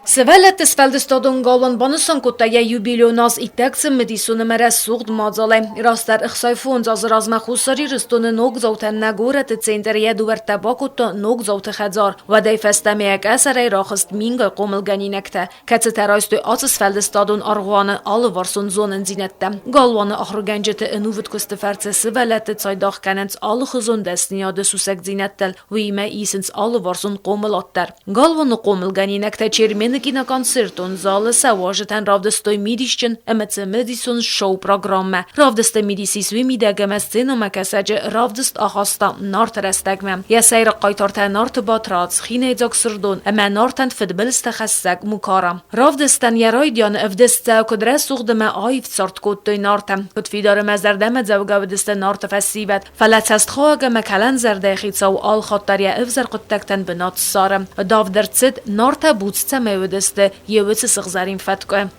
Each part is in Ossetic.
Сывӕллӕтты сфӕлдыстадон галуан банысан кодта йӕ юбилейон аз иттӕг цымыдисон ӕмӕ рӕсугъд мадзалӕй. Растдӕр 65 азы размӕ Хуссар Ирыстоны ногдзаутӕн нӕ горӕты центры йӕ дуӕрттӕ бакодта Ногдзауты хӕдзар. Уӕдӕй фӕстӕмӕ йӕ къӕсӕрӕй рахызт мингай хъомылгӕнинӕгтӕ, кӕцытӕ райстой ацы сфӕлдыстадон аргъуаны алыварсон зонындзинӕдтӕ. Галуаны ахуыргӕнджыты ӕнувыд куысты фӕрцы сывӕллӕтты цайдагъ кӕнынц алыхуызон дӕсныйады сусӕгдзинӕдтыл, уыимӕ исынц алыварсон хъомылад дӕр. Галуаны хъомылгӕнинӕгтӕ Чермены киноконцертон залы сӕ уазджытӕн равдыстой мидисджын ӕмӕ цымыдисон шоу-программӕ. Равдысты мидис ис уый мидӕг ӕмӕ сценӕмӕкӕсӕджы равдыст ахаста Нарты рӕстӕгмӕ. Йӕ сӕйраг хъайтартӕ Нарты Батрадз, хинӕйдзаг Сырдон ӕмӕ Нартӕн фыдбылызтӕ хӕссӕг Мукара. Равдыстӕн йӕ райдианы ӕвдыст цӕуы куыд рӕсугъд ӕмӕ аив цард кодтой Нартӕ, куыд фидар ӕмӕ зӕрдӕмӕдзӕугӕ уыдысты Нарты фӕсивӕд, Фӕлӕ цӕстхауӕг ӕмӕ кӕлӕнзӕрдӕйы хицау алхатт дӕр йӕ ӕвзӕр хъуыддӕгтӕн бынат ссары. Давд ӕрцыд, Нартӕ буц цӕмӕй уыдысты, йе уыцы сыгъзӕрин фӕткъуы.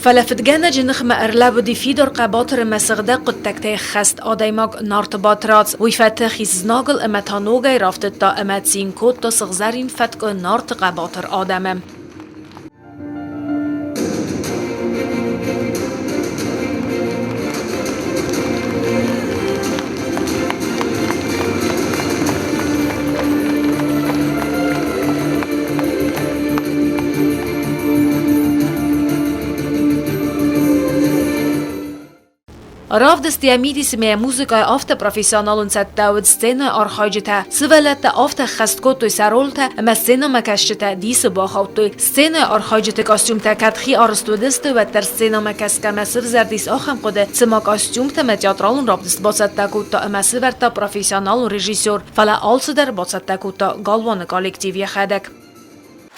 Фӕлӕ фыдгӕнӕджы ныхмӕ ӕрлӕууыди фидар хъӕбатыр ӕмӕ сыгъдӕг хъуыддӕгтӕй хӕст адӕймаг Нарты Батрадз. Уый фӕтых ис знагыл ӕмӕ та ногӕй рафтыдта ӕмӕ цин кодта сыгъзӕрин фӕткъуы Нарты хъӕбатыр адӕмы. Равдыст йӕ мидисимӕ йӕ музыкӕйы афтӕ профессионалон цӕттӕ уыд сценӕйы архайджытӕ. Сывӕллӕттӕ афтӕ ӕххӕст кодтой сӕ ролтӕ ӕмӕ сценӕмӕкӕсджытӕ дисы бахаудтой. Сценӕйы архайджыты костюмтӕ кӕд хи арӕзт уыдысты, уӕддӕр сценӕмӕкӕсгӕмӕ сывзӕрдис ахӕм хъуыды, цыма костюмтӕ ӕмӕ театралон равдыст бацӕттӕ кодта ӕмӕ сывӕрдта профессионалон режиссер, фӕлӕ алцыдӕр бацӕттӕ кодта галуаны коллектив йӕхӕдӕг.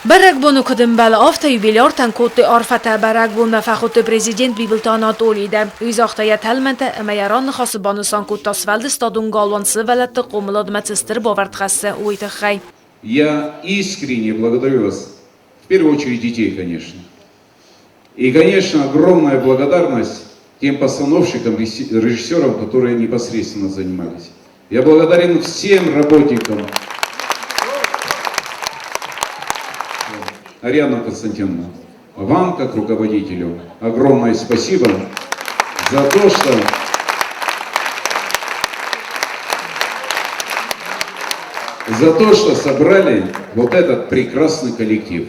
Бӕрӕгбоны куыд ӕмбӕлы, афтӕ юбиляртӕн кодтой арфӕтӕ. Бӕрӕгбонмӕ фӕхуыдтой президент Бибылты Анатолий дӕр. Уый загъта йӕ тӕлмӕнтӕ ӕмӕ йӕ раныхасы банысан кодта сфӕлдыстадон галуан сывӕллӕтты хъомыладмӕ цы стыр бавӕрд хӕссы, уый тыххӕй. Я искренне благодарю вас, в первую очередь детей, конечно. И, конечно, огромная благодарность тем постановщикам, режиссерам, которые непосредственно занимались. Я благодарен всем работникам. Ариана Константиновна, вам, как руководителю, огромное спасибо за то, что за то, что собрали вот этот прекрасный коллектив.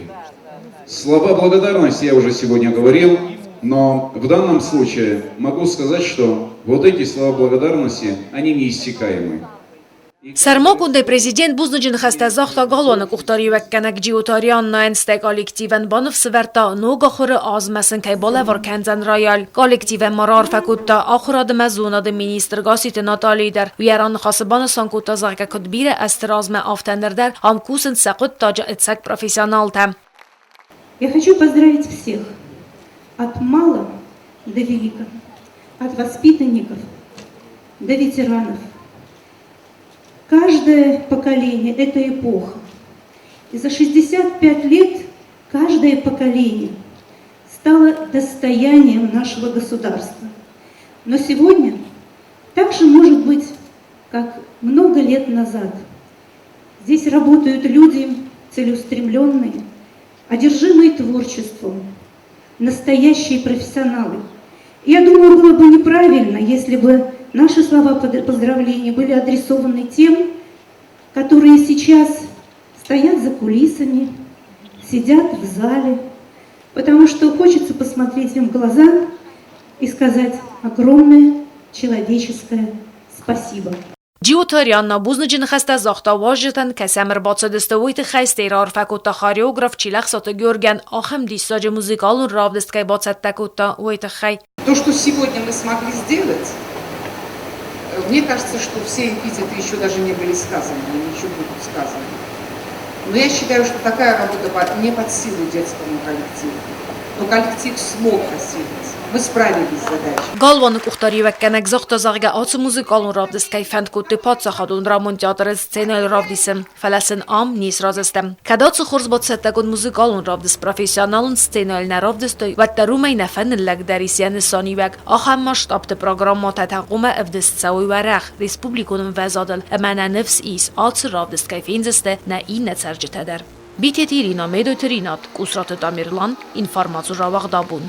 Слова благодарности я уже сегодня говорил, но в данном случае могу сказать, что вот эти слова благодарности, они неиссякаемы. Сӕрмагондӕй президент бузныджы ныхӕстӕ загъта галуаны къухдариуӕггӕнӕг Джиоты Арианнайӕн, стӕй коллективӕн баныфс ӕвӕрдта, ног ахуыры азмӕ сын кӕй балӕвар кӕндзӕн рояль. Коллективӕн ма раарфӕ кодта ахуырады ӕмӕ зонады министр Гасситы Натали дӕр. Уый йӕ раныхасы банысан кодта, зӕгъгӕ, куыд бирӕ ӕзты размӕ, афтӕ ныр дӕр ам кусынц сӕ хъуыддаджы ӕцӕг профессионалтӕ. Я хочу поздравить всех от мала до велика, от воспитанников до ветеранов. Каждое поколение – это эпоха. И за 65 лет каждое поколение стало достоянием нашего государства. Но сегодня также может быть, как много лет назад. Здесь работают люди целеустремленные, одержимые творчеством, настоящие профессионалы. Я думаю, было бы неправильно, если бы наши слова поздравления были адресованы тем, которые сейчас стоят за кулисами, сидят в зале, потому что хочется посмотреть им в глаза и сказать огромное человеческое спасибо. Джиоты Арианна бузныджы ныхӕстӕ загъта уазджытӕн, кӕцы ӕрбацыдысты, уый тыххӕй стӕй раарфӕ кодта хореограф Чилӕхсаты Георгӕн, ахӕм диссаджы музыкалон равдыст кӕй бацӕттӕ кодта, уый тыххӕй. То, что сегодня мы смогли сделать, мне кажется, что все эпитеты еще даже не были сказаны, они еще будут сказаны. Но я считаю, что такая работа не под силу детскому коллективу. Но коллектив смог осилить. Мы справились с задачей. Галуаны къухдариуӕггӕнӕг загъта, зӕгъгӕ, ацы музыкалон равдыст кӕй фӕнд кодтой паддзахадон драмон театры сценӕйыл равдисын, фӕлӕ сын ам не сразы сты. Кӕд ацы хорз бацӕттӕгонд музыкалон равдыст профессионалон сценӕйыл нӕ равдыстой, уӕддӕр уымӕй нӕ фӕныллӕгдӕр ис йӕ нысаниуӕг. Ахӕм масштабты программӕтӕ та хъуамӕ ӕвдыст цӕуой уӕрӕх республикон ӕмвӕзадыл ӕмӕ нӕ ныфс ис, ацы равдыст кӕй фендзысты нӕ иннӕ цӕрджытӕ дӕр. Битеты Ирина, Медойты Ринат, Къусраты Тамерлан, информацион рауагъд Абон.